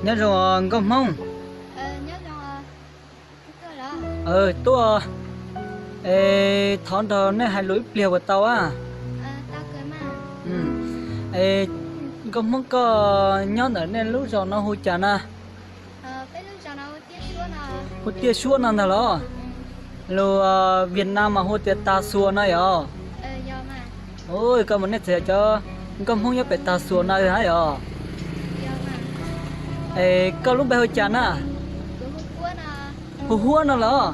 Nyob zoo nkauj Hmoob. Tuaj, es thov nrog nej hais lus ib pliag puas tau a? Es nkauj Hmoob, koj nyob ntawm nej lub zos no hu cas na? Hu Tiaj Suab no ntag los? Lus Viaj Nam mas hu tias Tag Xuas no yog? Koj mus nej txawm yog cov nkauj Hmoob nyob pem Tag Xuas no hab yog? Es koj lub npe hu cas na? Hu Huab no los?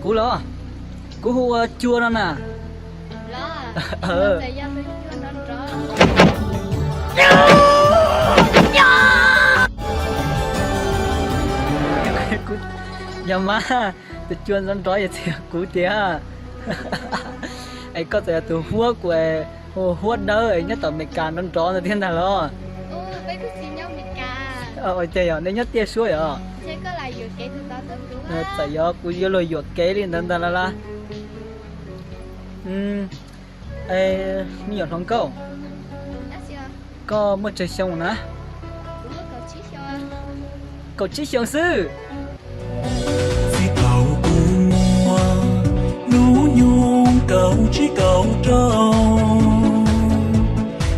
Kuv los? Kuv hu ua Cua no na. Yog mas, tus Cua nrov nrov yog txawm yog kuv tiag. Es koj txawm yog tus Huab, kuv hu Huab Dawb nyob tom Amelikas nrov nrov ntawd thiab ntag los? Ua cas yog nej nyob Tiaj Suab yog? Txawm yog kuv yuav luag yuam kev li ntawd ntag los las. Me nyuam hluas nkauj, koj muaj tsawg xyoo na? Kaum tsib xyoo xwb. Txij thaum kuv muaj hnub nyoog kaum tsib kaum rau,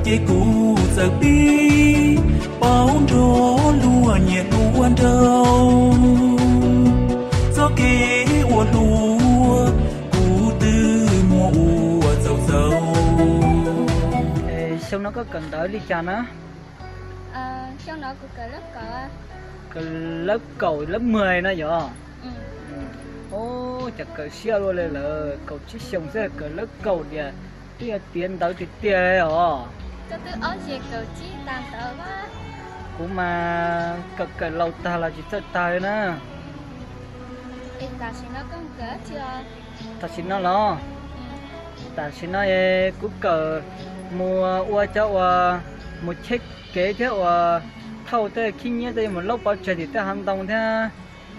ces kuv txawm pib paub nrog luag nyiam ua nraug. Txoj kev ua luaj kuv twb muaj ua txaus txaus. Xyoo no koj kawm ntawv li cas na? Kawm lab kaum lab mười no yog? Ub, cas kawm siab luaj li lawm, kaum tsib xyoo xwb kawm lab kaum tiag, twb yuav tiav ntawv tiag tiag os. Kuv mas kawm kawm laus tag los tsis txawj tag li na. Tam sim no los? Tam sim no kuv kawm mus ua cov uas mus cheb kev thiab uas thauj tej khib nyiab tej mus laub pov tseg tim tej hav ntoo thiab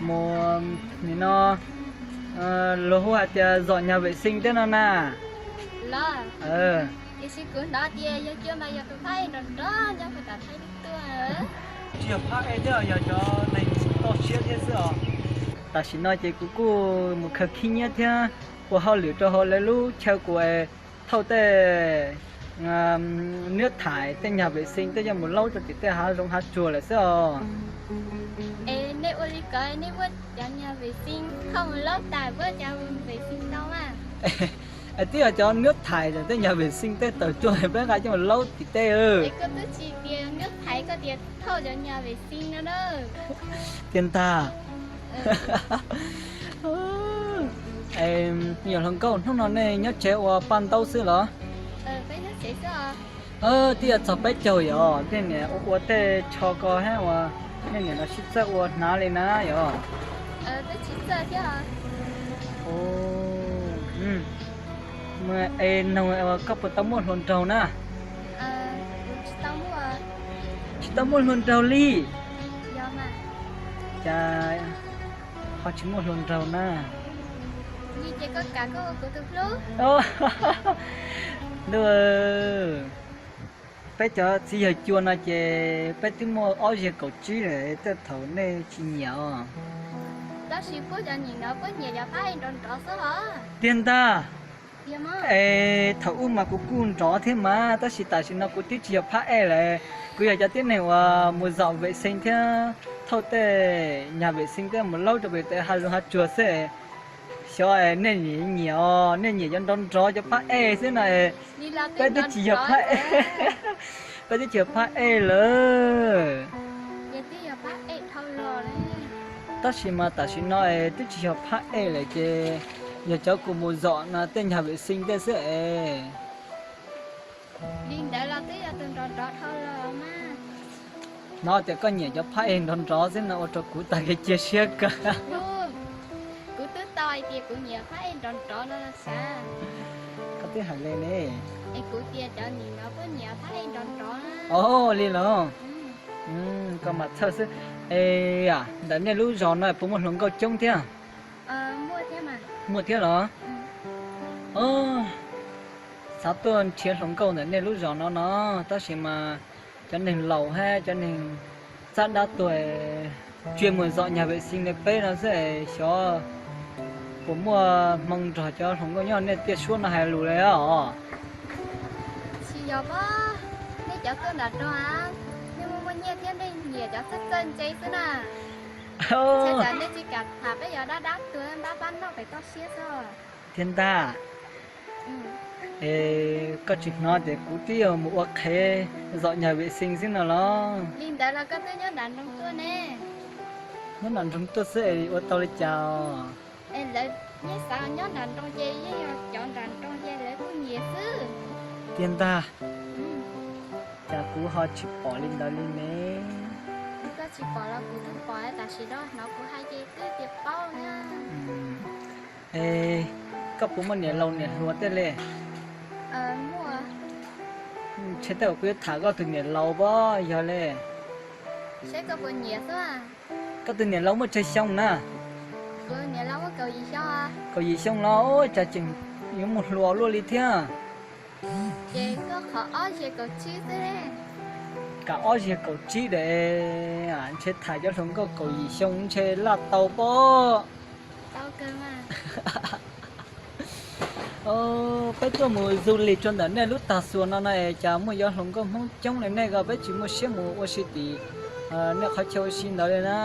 mus nim no luag hu hais tias dọn nhà vệ sinh thiab no na. Tsis yog phab ej thiab, yog cov neeg toj siab thiab xwb os. Tam sim no ces kuv kuj mus khaws khib nyiab thiab ua hauj lwm rau hauv lawv lub chaw kuv thauj tej nước thải, tej nhà vệ sinh tej coj mus laub rau tim tej hav zoov hav tsuag lawm xwb os. Es nej ua li ko nej muab cov nhà vệ sinh thauj mus laub tas muab cov vệ sinh tau mas? Twb yog cov nước thải tej nhà vệ sinh tej tawm tuaj peb nqa coj mus laub tim tej. Koj twb tsis tias nước thải, koj tias thauj cov nhà vệ sinh no na. Tiag ntag. Me nyuam hluas nkauj, hnub no nej nyob tsev ua paj ntaub xwb los? Twb yog txog peb caug yom, nej niam ua ua tej tsho ko hab uas nej niam no sib txawj ua hnav li na yom? Es noog koj puas tau muaj hluas nraug na? Tsis tau muaj hluas nraug li. Cas ho tsis muaj hluas nraug na? Ntuj, peb cov txiv yawg cua no ces peb twb muaj ob zeg kaum tsib lawm, tej thaum nej tsis nyiam os. Tiag ntag. Es thaum ub mas kuv kuj nrov thiab mas, tab sis tam sim no kuv twb tsis yog phab ej lawm, kuv yog cov tib neeg uas mus dọn vệ sinh thiab thauj tej nhà vệ sinh tej mus laub rau pem tej hav zoov hav tsuag xwb. Xyov nej nyiam nyiam os, nej nyiam cov nrov nrov cov phab ej xwb no. Peb twb tsis yog phab ej, peb twb tsis yog phab ej lawm. Tab sis mas tam sim no es twb tsis yog phab ej lawm ces Yog cov kuv mus zom no tej nyuag vem xi tej xwb es. Li ntawd los twb yog tus nrov nrov dhau los mas. Hnov tias koj nyiam cov phab ej nrov nrov xwb no ua rau kuv tag kev cia siab kawg. Kuv twb tau hais tias kuv nyiam phab ej nrov nrov no los sav. Koj twb hais li ne. Es kuv tias cov nim no kuj nyiam phab ej nrov nrov na. Ov, li los. Koj mas txhawj xwb. Es ntawm nej lub zos no puas muaj hluas nkauj coob thiab? Muaj thiab los? Xav tuaj nrhiav hluas nkauj ntawm nej lub zos no no, tab sis mas cov neeg laus thiab cov neeg txaj dab tuag tsuas mus zom nyuag vem xi li peb no xwb es xyov puas muaj hmoo nrog cov hluas nkauj nyob nej tiaj suab no hais lus li os. Tsis yog pob, nej cov tuaj nram nroog a, nej muaj muaj nyiaj thiab nej nyiam cov txawj txawj ntse xwb na. Cas nej tsis kam tham peb cov dab dab tuag npab pab noj pem toj siab xwb. Thiab ntag. Es koj tsis hnov tias kuv twb yog mus ua qhev zom nyuag vem xi xwb no los? Li ntawd los koj twb nyob nram nroog tuaj ne. Nyob nram nroog tuaj xwb es ua tau li cas os? Es lawv yeej xav nyob nram nroog ces yeej yog cov nram nroog ces lawv kuj nyiam xwb. Tiag ntag. Cas kuv ho tsis pom li ntawd li ne? Koj tsis pom los kuv twb pom, tam sim no hnov kuv hais ces twb tias paub na. Es koj puas muaj niam laus niam hluas tej li? Ntshe tej zaum kuv yuav tham koj tus niam laus pob yog li. Saib koj puas nyiam xwb. Koj tus niam laus muaj tsawg xyoo na? Kuv niam laus muaj kaum yim xyoo. Kaum yim xyoo los ua cas tseem yuav mus hluas luaj li thiab. Ces koj qhov ob ziag kaum tsib xwb. Kaum ob ziag kaum tsib de, ntshe tham cov hluas nkauj kaum yim xyoo ntshe laj tau pob. Peb tuaj mus du lig rau ntawm nej lub tag xuas no no es cas muaj cov hluas nkauj Hmoob coob li nej ko, peb tsis muaj siab mus ua si tim nej qhov chaw ua si ntawd li na.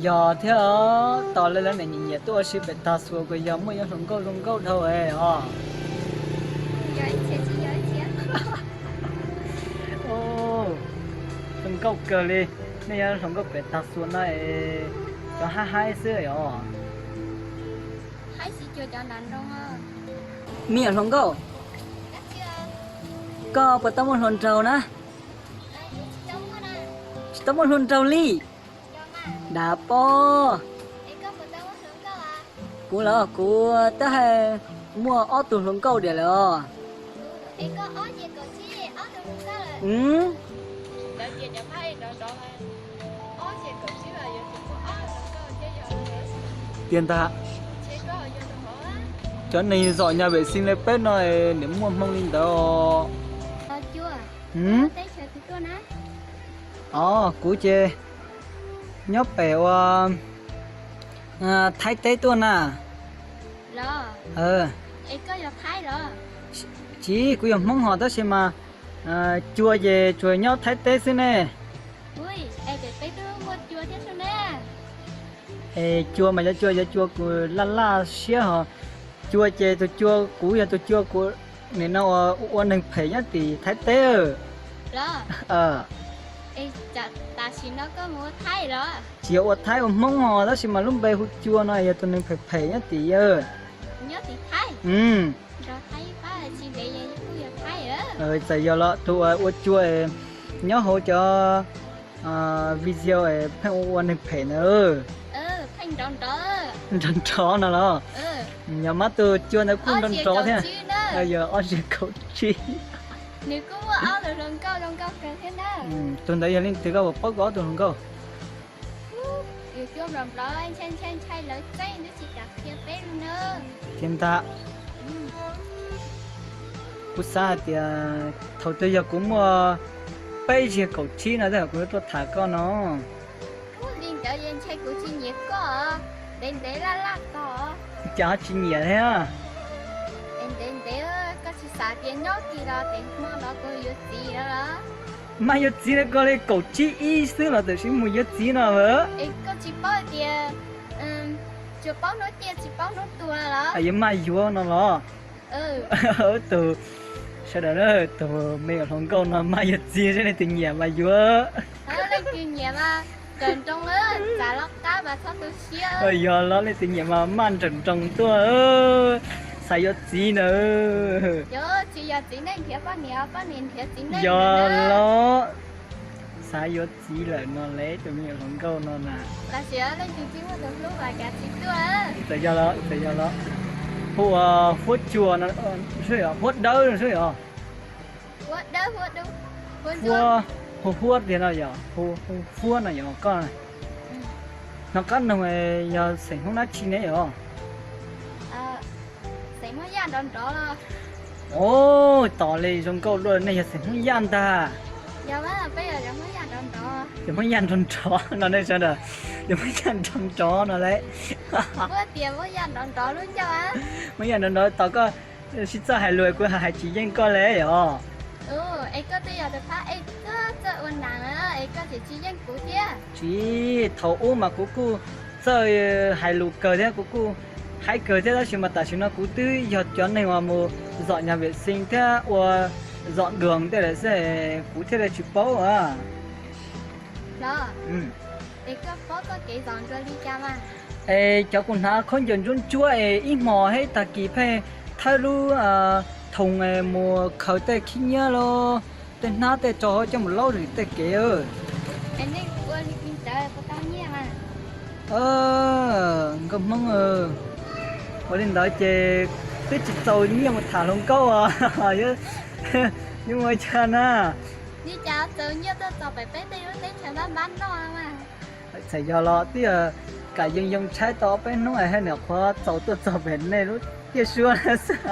Yog thiab, tos lawv niam nyiam nyiam tuaj ua si pem tag xuas kuj yog muaj cov hluas nkauj zoo nkauj dhau os. Zoo nkauj kawg li, nej cov hluas nkauj pem tag xuas no es cov haib haib xwb os. Me nyuam hluas nkauj, koj puas tau muaj hluas nraug na? Tsis tau muaj hluas nraug li. Dav pob. Kuv los kuv twb hais muaj ob tug hluas nkauj diam lawm os. Tiag ntag. Cov neeg zom nyuag vem xi li peb no nim muaj hmoo li ntawd os. Os, kuv ces nyob pem ua Thaib teb tuaj na. Tsis, kuv yog Hmoob hos tab sis mas cua ces tsuas nyob Thaib teb xwb ne. Es cua mas cov cua, cov cua kuv laj laj siab hos. Cua ces tus cua kuv yog tus cua kuv nim no ua neeg phem nyob tim Thaib teb. Tsis yog ua Thaib ua Hmoob os, tab sis mas lub npe hu cua no yog tus neeg phem phem nyob tim yawg. Txawm yog los tus ua cua nyob hauv cov video pheej ua ua neeg phem na. Nrov nrov no los? Yog mas tus cua ntawd kuj nrov nrov thiab. Yog ob ziag kaum tsib. Tus ntawd yog leej twg, koj puas paub koj ob tug hluas nkauj? Tiag ntag. Kuv xav hais tias thaum twg yog kuv muaj peb ziag kaum tsib no tej zaum kuv yuav tuaj tham koj no. Cas ho tsis nyiam thiab? Maj yuav txiv na, koj li kaum tsib ib xwb los tam sim mus yuav txiv no lawm. Yuav maj yuav no los? Tus, sawv daws, tus me nyuam hluas nkauj no maj yuav txiv, seb leej twg nyiam mas yuav. Nrawm nroos, txav loj qab mas txhob tu siab. Yog los leej twg nyiam mas maj nrawm nroos tuaj, xav yuav txiv na. Yog tsis yog txiv neej nrhiav poj niam, poj niam nrhiav txiv neej. Yog los xav yuav txiv lawm no lawm tus me nyuam hluas nkauj no na. Tab sis leej twg tsis muaj tus hlub mas kav tsij tuaj. Txawm yog los, txawm yog los. Hu ua Huab Cua no, Huab Dawb no xwb yog. Huab, hu Huab tiag no yog, hu Huab no yog koj. Hnov qab noog yog xeem Hmoob dab tsi ne yog? Os, tos li zoo nkauj dua nej yog xeem Hmoob Yaj ntag. Yog Hmoob Yaj nrov nrov no ne sawv daws, yog Hmoob Yaj nrov nrov no lawm. Hmoob Yaj nrov nrov tos koj sib txawj hais lus kuv hais tsis yeej koj li os. Tsis, thaum ub mas kuv kuj txawj hais lus kawg thiab kuv kuj haib kawg thiab tab sis mas tam sim no kuv twb yog cov neeg uas mus zom nyuag vem xees thiab ua zom duas tej lawm xwb kuv thiaj li tsis paub. Es cov kuv hnav khaub ncaws ntsuab ntsuab es ib hmos thiab tag kis pheej thawb lub thoos mus khaws tej khib nyiab los tej hnab tej tso hauv coj mus laub zim tej kev. Nkauj Hmoob, ua li ntawd ces twb tsis txaus nyiaj mus tham hluas nkauj os. Yuav ua cas na? Txawm yog los twb yog kam yees yoo tshaib tau peb hnub hais niam qhuav txaus tuaj txog pem nej lub tiaj suab xwb.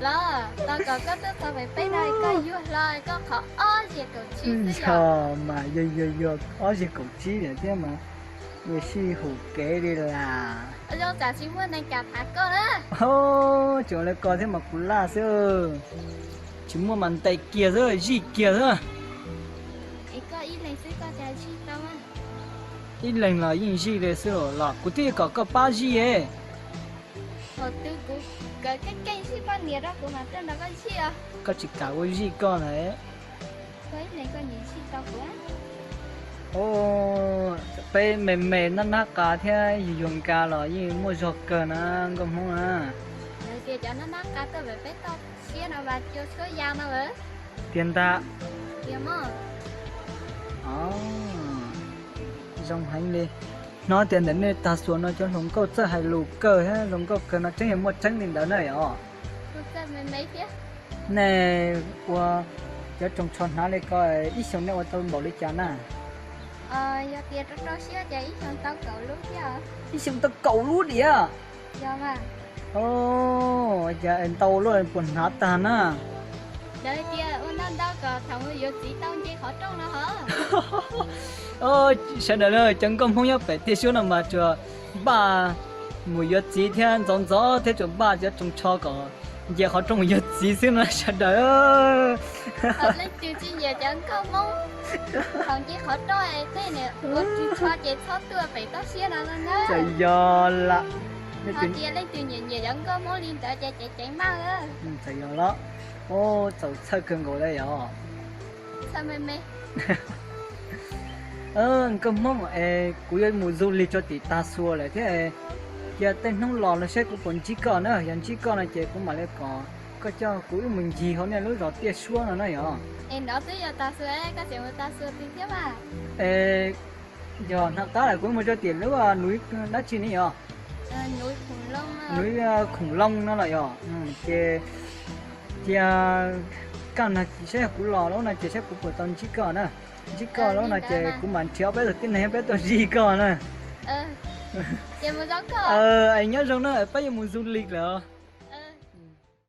Los, tos kom koj tuaj txog pem peb no koj yuav hlo koj qhov ob zeg kaum tsib xwb yog. Mas yog yog yog ob zeg kaum tsib lawm thiab mas, yuav sij hum kev li las. Zoo tsam tsis muaj neeg kam tham koj na. Tseem ua li ko thiab mas kuv laj xwb. Tsis muaj mas ntes kiag xwb, zij kiag xwb. Ib leeg los yeej zij li xwb los kuv thiaj kom koj pab zij. Koj tsis kam ua zij koj na. Peb me me nab nab qa thiab yus yuav nka los yeej muaj zog kawg na, nkauj Hmoob na. Tiag ntag. Zoo heev li. Hnov tias ntawm nej tag xuas no cov hluas nkauj txawj hais lus kawg thiab zoo nkauj kawg no tseeb yog muaj tseeb li ntawd na os. Nej ua cov tsoos tsho hnav li ko ib xyoos nej ua tau npaum li cas na? Ib xyoos tau kaum lub diam. Cas ntau luaj puas hnav tag na? Sawv daws na, cov nkauj Hmoob nyob pem tiaj suab no mas tsuas npaj mus yuav txiv thiab ntxov ntxov thiab tsuas npaj cov tsoos tsho kom nce qhov rooj mus yuav txiv xwb no sawv daws. Leej twg tsis nyiam cov nkauj Hmoob thaum nce qhov rooj tej niam ua ris tsho ces txhob tuaj pem toj siab no na. Txawm yog lam, leej twg nyiam nyiam cov nkauj Hmoob li ntawd ces ceev ceev maj. Txawm yog los, txaus txhawj kawg nkaus li os. Nkauj Hmoob es kuv yuav mus du lig rau tim tag xuas lawm thiab, cia tej hnub los no saib kuv puas ntsib koj na, yog ntsib koj no ces kuv mam li kom koj coj kuv wb mus ncig hauv nej lub zos tiaj suab no na yog. Yog hnab qab lawm kuv mus rau tim lub nuv dab tsi ne yog? Nuv khoom loo no los yog. Ces cia kaj nag saib yog kuv los lawm no ces saib kuv puas tau ntsib koj na. Ntsib koj lawm no ces kuv mam nrhiav ob peb tug tib neeg peb tuaj zij koj na. Es nyob zoo na, peb yuav mus du lig lawm.